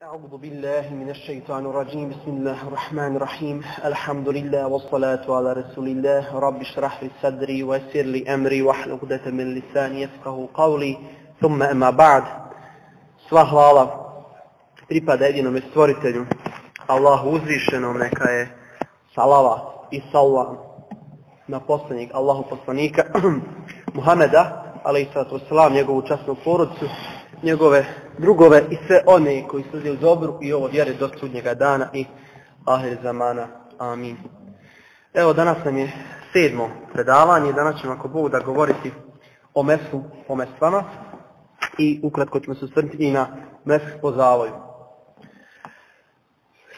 أعوذ بالله من الشيطان الرجيم بسم الله الرحمن الرحيم الحمد لله والصلاة على رسول الله رب اشرح لي صدري ويسر لي أمري واحلل عقدة من لساني يفقهوا قولي ثم أما بعد sva hvala pripada jedinome stvoritelju Allahu uzvišenom, neka je salavat i salam na poslanik Allahu poslanika Muhameda alejhiselatu vesselam, njegovu časnu porodicu, njegove drugove i sve one koji služe u dobru i ovo vjere do sudnjega dana i ahir zamana. Amin. Evo, danas nam je 7. predavanje. Danas ćemo, ako Bog da, govoriti o mesu, o mestvama i ukratko ćemo se osvrnuti i na mes po zavoju.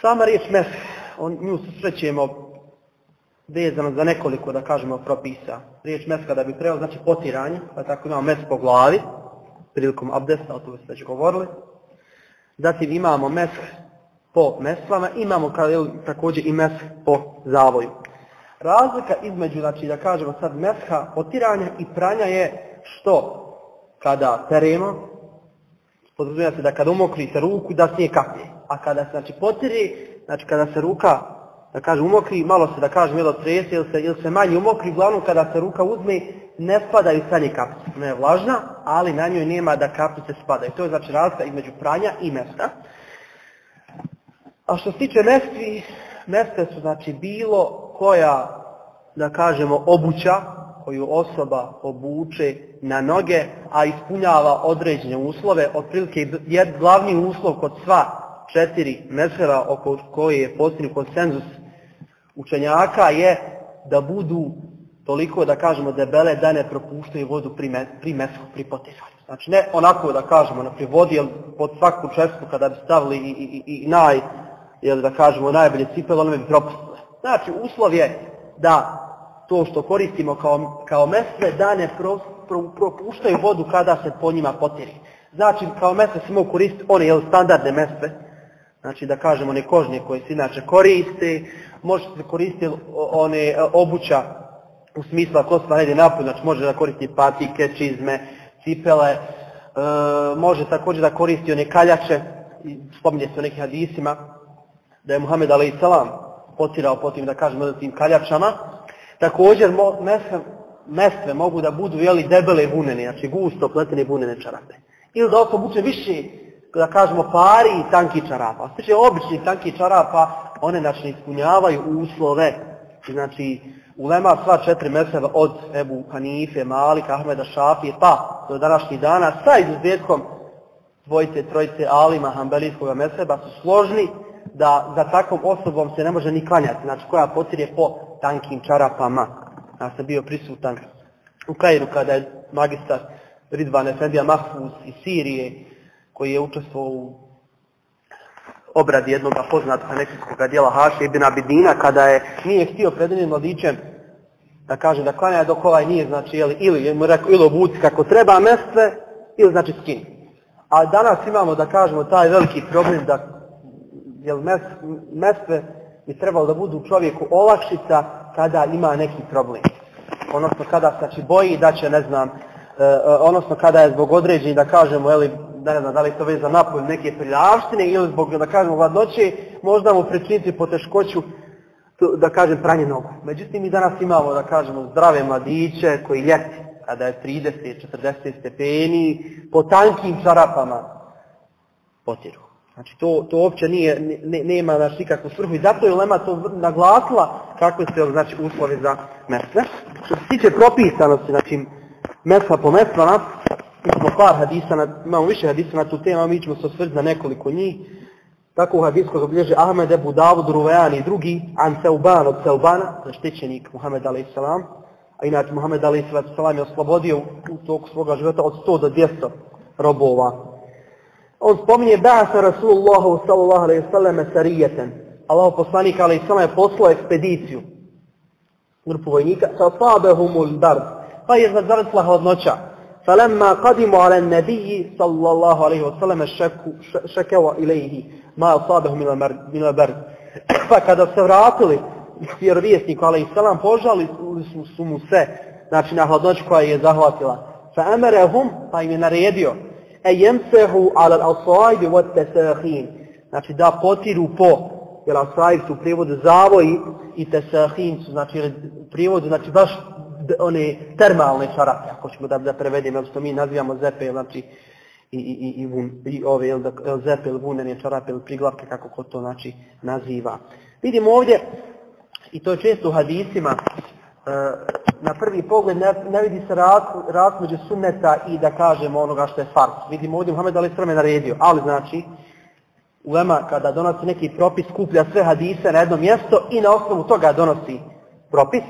Sama riječ mes, nju susrećemo vezano za nekoliko, da kažemo, propisa. Riječ mes kada bi preveo znači potiranje, pa tako imamo mes po glavi prilikom abdesta, o tome ste već govorili. Zatim imamo mesh po mestvama, imamo također i mesh po zavoju. Razlika između, znači da kažemo sad, mesha, potiranja i pranja je što kada peremo, podrazumijeva se da kada umokrite ruku da s nje kapne. A kada se znači potiri, znači kada se ruka, da kažem, umokri, malo se, da kažem, ili trese ili se manje umokri, uglavnom kada se ruka uzme, ne spadaju sa nje kapice. Ona je vlažna, ali na njoj nema da kapice spadaju. To je znači razlika između pranja i mesta. A što se tiče mestvi, meste su znači bilo koja, da kažemo, obuća koju osoba obuče na noge, a ispunjava određene uslove. Otprilike glavni uslov kod sva 4 mezheba oko koje je postignut konsenzus učenjaka je da budu toliko, da kažemo, debele da ne propuštaju vodu pri meshu, pri potiranju. Znači ne onako, da kažemo, na vodi, jer pod svaku čestu kada bi stavili i da kažemo, najbolje cipele, one bi propustile. Znači uslov je da to što koristimo kao mesve da ne propuštaju vodu kada se po njima potiri. Znači kao mesve se mogu koristiti one standardne mesve, znači da kažemo one kožne koje se inače koriste, može se koristiti one obuća u smislu ako osoba ne ide napolje, znači može da koristi patike, čizme, cipele, može također da koristi one kaljače, spominje se u nekim hadisima da je Muhammed alejselam potirao po tim, da kažemo, tim kaljačama. Također mestve mogu da budu debele vunene, znači gusto pletene vunene čarape. Ili da osoba obuče više, da kažemo, pari i tanki čarapa. Znači obični tanki čarapa, one znači ispunjavaju uslove. Znači ulema sva 4 mezheba od Ebu Hanife, Malika, Ahmeda, Šafije pa do današnjih dana sa izuzetkom trojice alima hanbelijskog mezheba su složni da za takvom osobom se ne može ni klanjati, znači koja potire po tankim čarapama. Ja sam bio prisutan u Kairu kada je magistar Ridvan Efendija Mahfuz iz Sirije, koji je učestvovao u obradi jednog poznatog hanefijskog djela Haše ibn Abidina, kada nije htio pred jednim mladićem da kaže da klanja dok ovaj nije, znači ili obuci kako treba mestve, ili znači skini. A danas imamo, da kažemo, taj veliki problem da mestve bi trebalo da budu čovjeku olakšica kada ima neki problem. Odnosno kada se znači boji da će, ne znam, odnosno kada je zbog određenih, da kažemo, ne znam da li to već za napolj neke prljavštine ili zbog, da kažemo, hladnoće, možda mu pričiniti poteškoću, da kažem, pranje nogu. Međutim, mi danas imamo, da kažemo, zdrave mladiće koji ljeti, kada je 30-40 stepeni, po tankim čarapama potiru. Znači to uopće nema znači nikakvu svrhu i zato je ulema to naglasila kakve su znači uslovi za mesve. Što se tiče propisanosti, znači mesva po mesvama, imamo više hadisa na tu temu, mi ćemo se osvrnuti na nekoliko njih. Tako u hadisu koji bilježi Ahmed, Ebu Davud, Ruvejan i drugi, an Seuban od Seubana, zaštićenik Muhammed alejselam, a inače Muhammed alejselam je oslobodio u toku svoga života od 100 do 200 robova. On spominje ba'asa Rasulullahu sallallahu alejhi ve sellem sarijatan. Allahov poslanik alejselam je poslao ekspediciju, grupu vojnika, fa asabahumul bard, pa je zadesila hladnoća. Falamma qadimu ala an-nabiy sallallahu alejhi ve sellem shakawa ilayhi ma asabahum min al-bard. Pa kada se vratili vjerovjesniku alejselam, požalili su mu se, znači na hladnoću koja je zahvatila. Fa amarahum, pa im je naredio yamsahu ala al-asaib wa at-tasakhin, znači da potiru po, jer asajib su u prijevodu zavoji i tesahin su, znači u prijevodu, znači baš one termalne čarape, ako ćemo da prevedemo, što mi nazivamo zepe, znači i ove, zepe ili vunene čarape ili priglavke, kako ko to znači naziva. Vidimo ovdje, i to je često u hadisima, na prvi pogled ne vidi se razlika među sunneta i da kažemo onoga što je fard. Vidimo ovdje Muhammed a.s. je naredio, ali znači ulema kada donosi neki propis skuplja sve hadise na jedno mjesto i na osnovu toga donosi propis.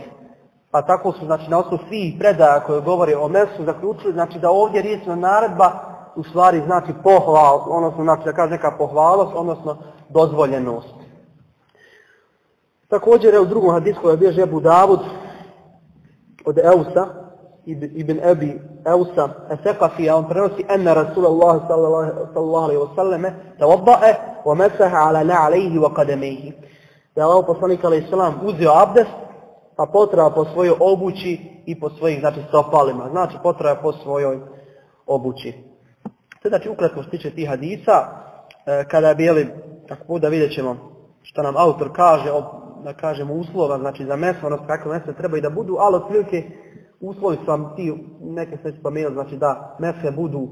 Pa tako su znači na osnovu svih predaja koje govore o mesu zaključili znači da ovdje riječna naredba u stvari znači pohval, odnosno znači da kaže neka pohvalnost, odnosno dozvoljenost. Također je u drugom hadisu koji bilježi Ebu Davud od Eusa ibn Abi Eusa Esekafi, a on prenosi enne Rasulallah sallallahu alaihi wa sallame tawaddae wa mesaha ala na'alejhi wa qademejhi. Da je Allah poslanik alaihi sallam uzeo abdest, pa potreba po svojoj obući i po svojih znači stopalima. Znači potreba po svojoj obući. To znači ukratko što tiče tih hadisa, kada bili, tako da vidjet ćemo što nam autor kaže, da kažemo uslova, znači za meso, odnosno kakve meso trebaju da budu, ali otprilike uslovi su vam ti, neke se spomenuo, znači da mese budu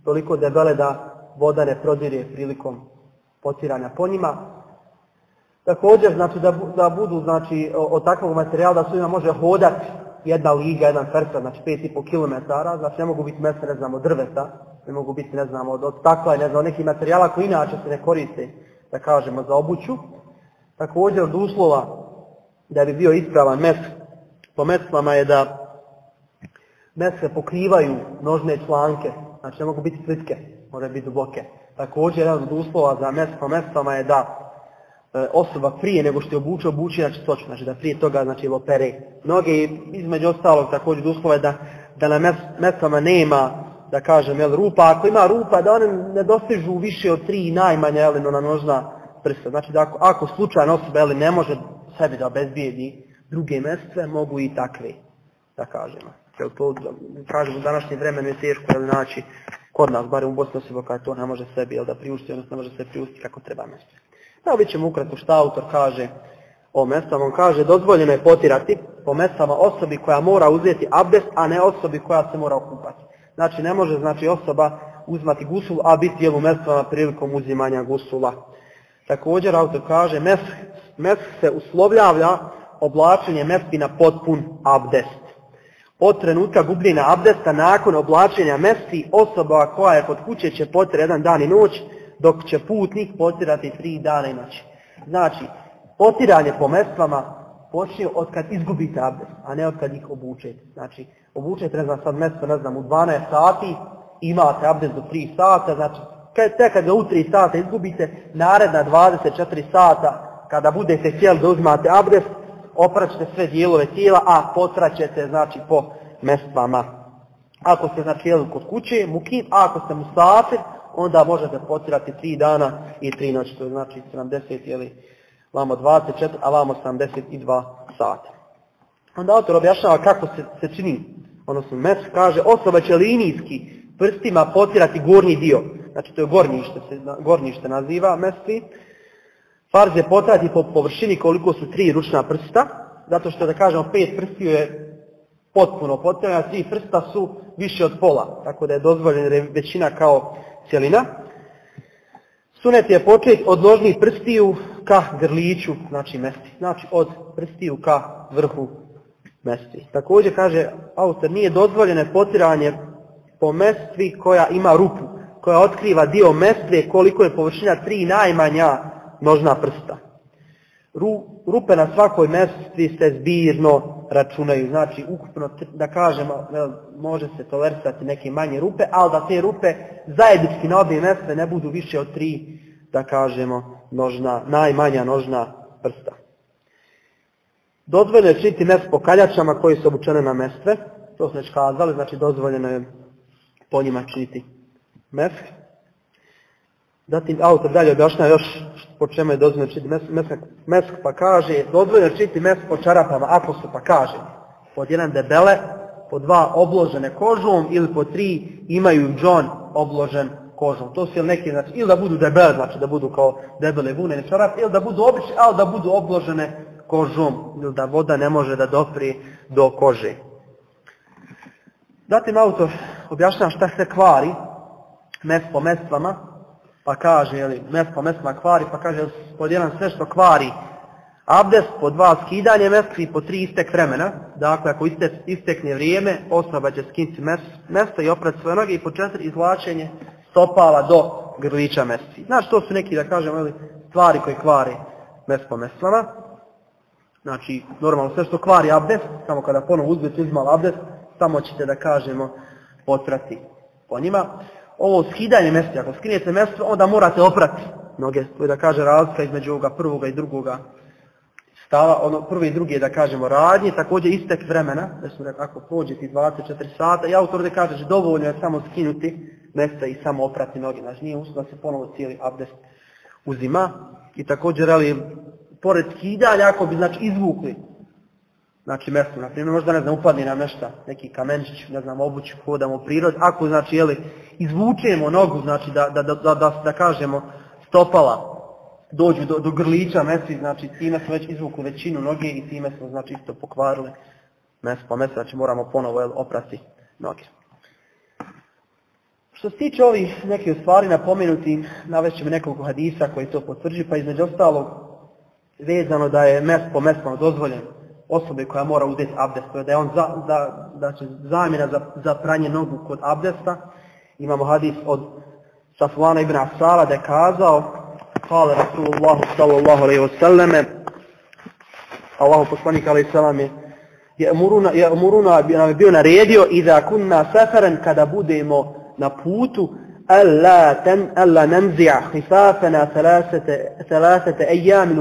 toliko debele da voda ne prodire prilikom potiranja po njima. Također, znači da budu, znači od takvog materijala da su njima može hodati jedna liga, jedan fersa, znači 5,5 km, znači ne mogu biti mese, ne znam, od drveta, ne mogu biti, ne znam, od stakla, ne znam, od nekih materijala koji inače se ne koriste, da kažemo, za obuću. Također od uslova da bi bio ispravan mes po meslama je da mesle pokrivaju nožne članke, znači ne mogu biti plitke, može biti duboke. Također jedan od uslova za mes po meslama je da osoba prije nego što je obuče na čistoću, znači da prije toga znači opere noge i između ostalog također od uslova je da na meslama nema, da kažem, rupa. Ako ima rupa da one ne dostižu više od 3 najmanje na nožna prsta. Znači da ako slučajno osoba ne može sebi da obezbijedi druge mestve, mogu i takve, da kažemo. Jer to, kažemo, u današnje vremenu je teško, znači kod nas, barem u Bosni osoba kada to ne može sebi da priušti, odnosno ne može se priušti kako treba mestve. Evo vidjet ćemo ukratko šta autor kaže o mestvama. On kaže dozvoljeno je potirati po mestvama osobi koja mora uzeti abdest, a ne osobi koja se mora okupati. Znači ne može znači osoba uzmati gusul, a biti u mestvama prilikom uzimanja gusula. Također autor kaže mesk se uslovljava oblačenje mestvi na potpun abdest. Od trenutka gubljenja abdesta nakon oblačenja mestvi osoba koja je kod kuće će potirati jedan dan i noć, dok će putnik potirati 3 dana i noći. Znači, potiranje po mestvama počinje od kad izgubite abdest, a ne od kad ih obučete. Znači, obučete, ne znam, sad mesto, ne znam, u 12 sati, imate abdest do 3 sata, znači, tek kad ga u 3 sata izgubite, naredna 24 sata, kada budete htjeli da uzmate abdest, opraćete sve dijelove tijela, a potraćete, znači, po mestvama. Ako ste, znači, jeli kod kuće, mukim, a ako ste musafir, onda možete potirati 3 dana i 3 noći, to je znači 70 ili vamo 24, a vamo 72 sata. Onda autor objašnjava kako se čini, odnosno mes kaže osoba će linijski prstima potirati gornji dio, znači to je gornjište naziva mestvi. Farz je potirati po površini koliko su 3 ručna prsta, zato što da kažemo 5 prstiju je potpuno potirano, 3 prsta su više od pola, tako da je dozvoljena većina kao cijelina. Sunet je početi od nožnih prstiju ka grliću, znači mestvi. Znači od prstiju ka vrhu mestvi. Također kaže autor, nije dozvoljeno potiranje po mestvi koja ima rupu, koja otkriva dio mestve koliko je površina 3 najmanja nožna prsta. Rupe na svakoj mestvi se zbirno računaju, znači ukupno da kažemo može se tolerisati neke manje rupe, ali da te rupe zajednički na obje mestve ne budu više od 3, da kažemo, najmanja nožna prsta. Dozvoljeno je činiti mes po kaljačama koji su obučene na mestve, to smo već kazali, znači dozvoljeno je po njima činiti mes. Zatim autor dalje objašnjava još po čemu je dozvoljeno činiti mes, pa kaže dozvoljeno činiti mes po čarapama, ako su pa kaže pod 1 debele, po 2 obložene kožom ili po 3 imaju džon obložen kožom. To su neki, znači, ili da budu debele, znači da budu kao debele vunene čarape, ili da budu obične, ali da budu obložene kožom, ili da voda ne može da dopri do kože. Zatim autor objašnjava šta se kvari mes po mestvama, pa kaže, jeli, mes po mestvama kvari, pa kaže, pod jedan sve što kvari abdest, po 2 skidanje mestvi i po 3 istek vremena. Dakle, ako istekne vrijeme, osoba će skinuti mesto i oprati svoje noge i po 4 izvlačenje stopala do grlića mestvi. Znači, to su neki, da kažemo, jeli, stvari koje kvari mes po mestvama. Znači, normalno sve što kvari abdest, samo kada ponovo uzmete uzmali abdest, samo ćete, da kažemo, potrati po njima. Ovo skidanje mestvi, ako skinete mestvo, onda morate oprati noge. To je, da kaže, razlika između ovoga prvoga i drugoga stava, ono prvi i drugi je, da kažemo, radnje, također istek vremena, da su ako prođe ti 24 sata, i autor da kaže že dovoljno je samo skinuti mesta i samo oprati noge, znači nije uslov da se ponovo cijeli abdest uzima. I također, ali pored skidanja, ako bi, znači, izvukli, znači, mesto, na primjer, možda, ne znam, upadne nam nešto, neki kamenčić, ne znam, obuću, hodamo u prirodi, ako, znači, jeli, izvučemo nogu, znači, da kažemo, stopala dođu do grlića mestvi, znači time smo već izvukli većinu noge i time smo, znači, isto pokvarili po mestvi, znači moramo ponovo oprati noge. Što se tiče ovih nekih stvari napomenuti, navešćemo nekoliko hadisa koji to potvrđuju, pa između ostalog vezano da je mest po mestvama dozvoljen osobe koja mora uzeti abdest, da je on znači, zamjena za pranje nogu kod abdesta. Imamo hadis od Safvana ibn Asala da je kazao: Kale Rasulullah sallallahu alaihi wa sallame, Allahu poslanik alaihi sallam je umuruna nam je bio naredio iza kunna safaren, kada budemo na putu, alla nanzi'a hifafana thalathata ayyamin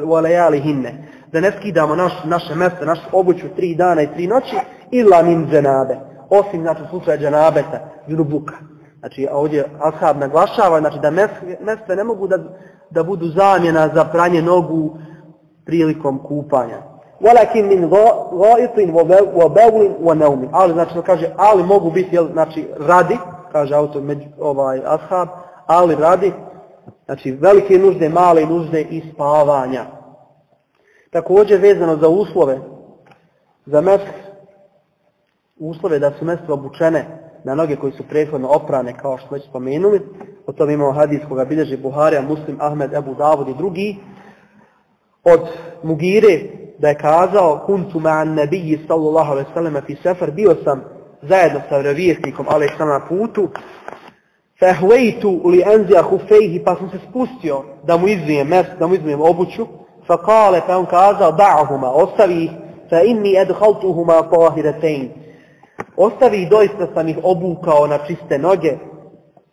wa layalihinna, da ne skidamo naše mjesto, našu obuću 3 dana i 3 noći, illa min džanabe, osim, znači, slučaja džanabeta, junubuka. Znači, ovdje ashab naglašava, znači, da mestve ne mogu da budu zamjena za pranje nogu prilikom kupanja. Walakin min gha'itin wa bawlin wa nawmin. Ali, znači, kaže, ali mogu biti, znači, radi, kaže autor, ashab, ali radi, znači, velike nužde, male nužde i spavanja. Također, vezano za uslove, za mestve, uslove da su mestve obučene na noge koji su prethodno oprane, kao što već spomenuli. O tom imamo hadis koga bilježi Buharija, Muslim, Ahmed, Ebu Davud i drugi. Od Mugire da je kazao: kuntu ma'an nabiyyi sallallahu alejhi ve sellem fi safar, bio sam zajedno sa vjerovjesnikom alejhi selam na putu. Fahwaytu li anzi'a khuffayhi, pa sam se spustio da mu izvijem obuću. Fa qala, pa on kazao: da'huma, ostavi ih, fa inni adkhaltuhuma tahiratayn, ostavi ih, doista sam ih obukao na čiste noge.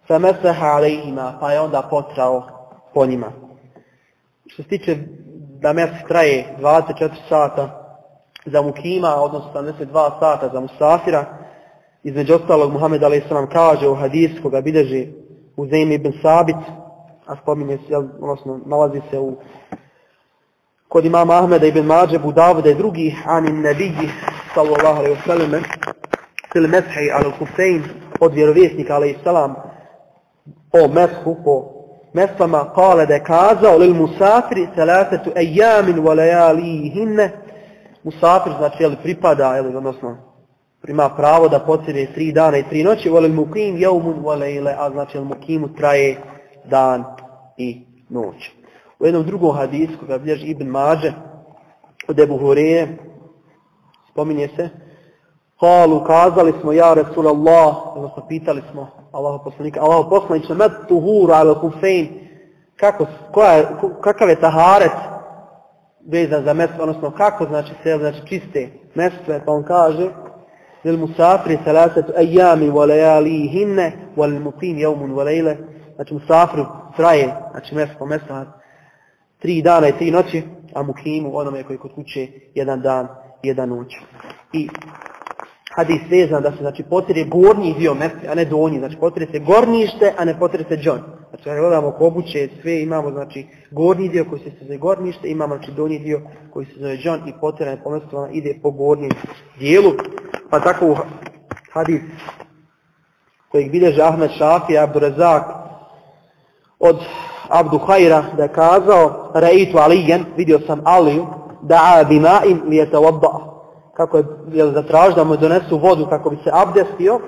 Fa masaha alayhima, pa je onda potrao po njima. Što se tiče da mjesec traje 24 sata za mukima, odnosno 72 sata za musafira, između ostalog Muhammed a.s. kaže u hadisu koga bilježi Uzeim ibn Sabit, a spominje se, odnosno nalazi se kod imama Ahmeda ibn Mađe, Abu Davuda i drugi, anin nebiji sallallahu alaihi wa sallam fil meshi al kufein, od vjerovjesnika alaihi salam o meshu, po mestvama, kale da je kazao: lil musafiri thalathatu ayyamin wa layalihinna, musafir, znači, jeli, pripada, jeli, odnosno ima pravo da potjere 3 dana i 3 noći, volil mukim jevmun volejle, a znači jel mukimu traje dan i noć. U jednom drugom hadisu koga bilježi Ibn Mađe od Ebu Hureyre spominje se: kalu, kazali smo, ja Rasulallah, odnosno pitali smo Allahu poslanika, Allahu poslaniče, med tuhuru ala kufein, kakav je taharet vezan za mestve, odnosno kako, znači, se, znači, čiste mestve, pa on kaže: lil musafiri thalathatu ayyamin wa layalihinna wa lil muqim yawmun wa layla, znači musafir traje, znači mjesto po mjesto 3 dana i 3 noći, a mukimu, onome koji kod kuće, 1 dan i 1 noć. I hadis vezan da se, znači, potire gornji dio mjesto, a ne donji, znači potire se gornište, a ne potire se džon. Znači, kada gledamo oko obuće, sve imamo, znači, gornji dio koji se zove gornište, imamo, znači, donji dio koji se zove džon i potiranje po mjestu ide po gornjem dijelu. Pa tako hadis kojeg bilježe Ahmed Šafija, Abdurazak, od Abdu Hajra, da je kazao, Raitu Alijen, vidio sam Aliju, da'a bima'in li yatawadda, kako je zatražio da mu donesu vodu kako bi se abdestio,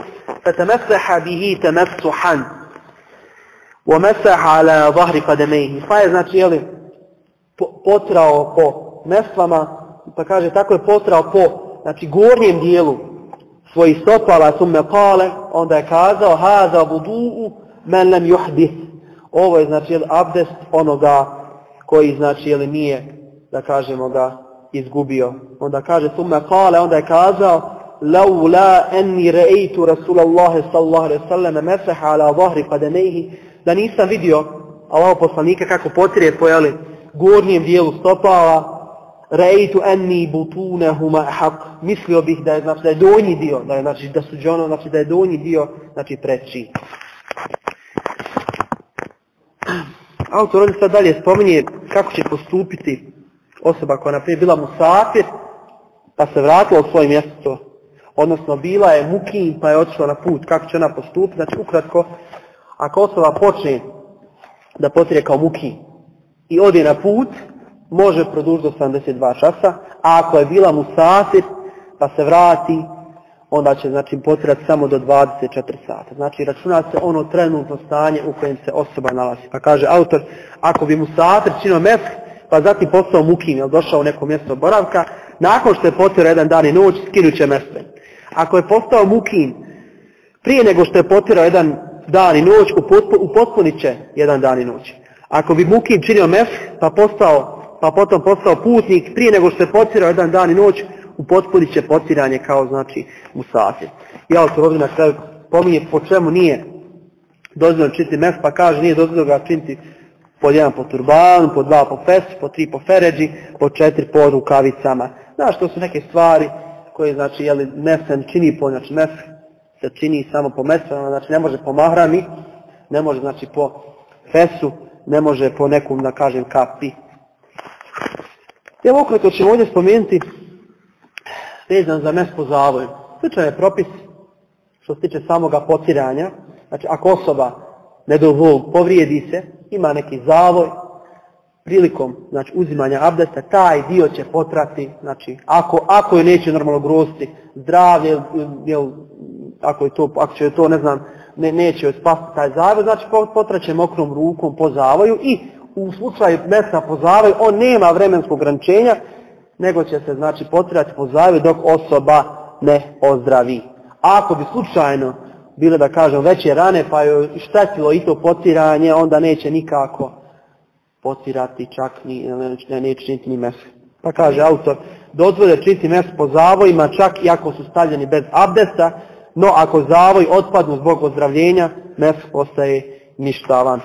fatamassaha bihi tamassuhan wa masaha ala dhahri qadamejhi, pa je znači potrao po mestvama, pa kaže tako je potrao po znači gornjem dijelu svojih stopala, summe kale, onda je kazao haza vudu'u men lam yuhdith, ovo je znači abdest onoga koji znači nije, da kažemo, ga izgubio. Onda kaže summe kale, onda je kazao laula enni reitu Rasulallahi sallallahu alaihi sallam meseha ala dhahri qadamejhi, da nisam vidio Allahov poslanika kako potire po gornjem dijelu stopala, reitu enni butunehuma haq, mislio bih da je, znači, da je donji dio, da je, znači, da su džono, znači da je donji dio, znači preći. Autor ovdje sad dalje spominje kako će postupiti osoba koja naprijed bila musafir, pa se vratila u svoje mjesto, odnosno bila je mukim pa je otišla na put, kako će ona postupiti. Znači ukratko, ako osoba počne da potire kao mukim i ode na put, može produžiti do 72 časa, a ako je bila musafir pa se vrati, onda će znači potirati samo do 24 sata. Znači računa se ono trenutno stanje u kojem se osoba nalazi. Pa kaže autor, ako bi musafir činio mesk, pa zatim postao mukim, jel došao u neko mjesto boravka, nakon što je potirao jedan dan i noć, skinut će mestve. Ako je postao mukim prije nego što je potirao jedan dan i noć, upotpunit će jedan dan i noć. Ako bi mukim činio mesk, pa potom postao putnik, prije nego što je potirao jedan dan i noć, upotpunit će potiranje kao znači musafir. I autor ovdje na kraju pominje po čemu nije dozvoljeno činiti mesk, pa kaže nije dozvoljeno ga činiti po 1 po turbanu, po 2 po fesu, po 3 po feređi, po 4 po rukavicama. Znaš, to su neke stvari koje znači mesen čini po, znači mes se čini samo po mesama, znači ne može po mahrami, ne može znači po fesu, ne može po nekom, da kažem, kapi. Evo ukratko ćemo ovdje spomenuti vezan za mes po zavoju. Sličan je propis što se tiče samoga potiranja. Znači ako osoba ne dozvoli povrijedi se, ima neki zavoj, prilikom znači uzimanja abdesta taj dio će potrati, znači ako je neće normalno groziti zdravlje, ako će to ne znam, neće spasti taj zavoj, znači potraće mokrom rukom po zavoju i u slučaju mesa po zavoju on nema vremenskog ograničenja, nego će se znači potirati po zavoju dok osoba ne ozdravi. A ako bi slučajno bile, da kažem, veće rane pa joj štetilo i to potiranje, onda neće nikako potirati čak neće činiti ni mes. Pa kaže autor, dozvolje činiti mes po zavojima čak i ako su stavljeni bez abdesta, no ako zavoj otpadnu zbog ozdravljenja, mes postaje ništavan.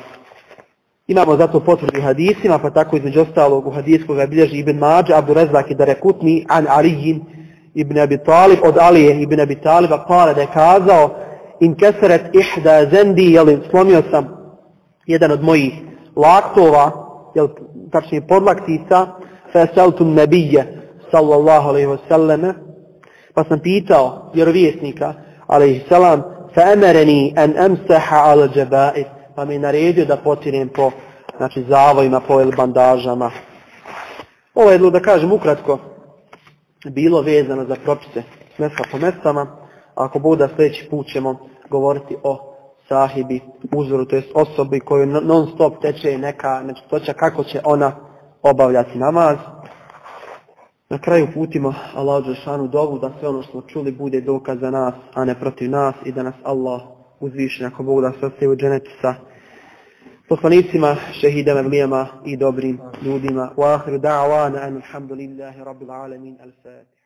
Imamo zato potvrdu hadisima, pa tako između ostalog u hadisku ga bilježi Ibn Mađa, Abdurazak i Darekutni, an Alijin ibn Abi Talib, od Alije ibn Abi Taliba, kale da je kazao, in keseret ihda zendi, slomio sam jedan od mojih laktova, tačnije podlaktica, feseltu nebije, sallallahu alaihi wasallam, pa sam pitao vjerovjesnika, alaihi salam, fa emereni en emseha ala džabair, pa mi je naredio da potirem po znači zavojima, po bandažama. Ovo je, da kažem ukratko, bilo vezano za propise meska po mestama. Ako bude sljedeći put ćemo govoriti o sahibi uzoru, to jest osobi koju non stop teče neka nečistoća, kako će ona obavljati namaz. Na kraju putimo Allahu dželešanu dovu da sve ono što smo čuli bude dokaz za nas, a ne protiv nas, i da nas Allah uzviši, ako Bog da se ostaje u dženetu sa poslanicima, šehidama, evlijama i dobrim ljudima. Wa ahiru da'wana alhamdulillahi rabbil alamin. Al-Fatiha.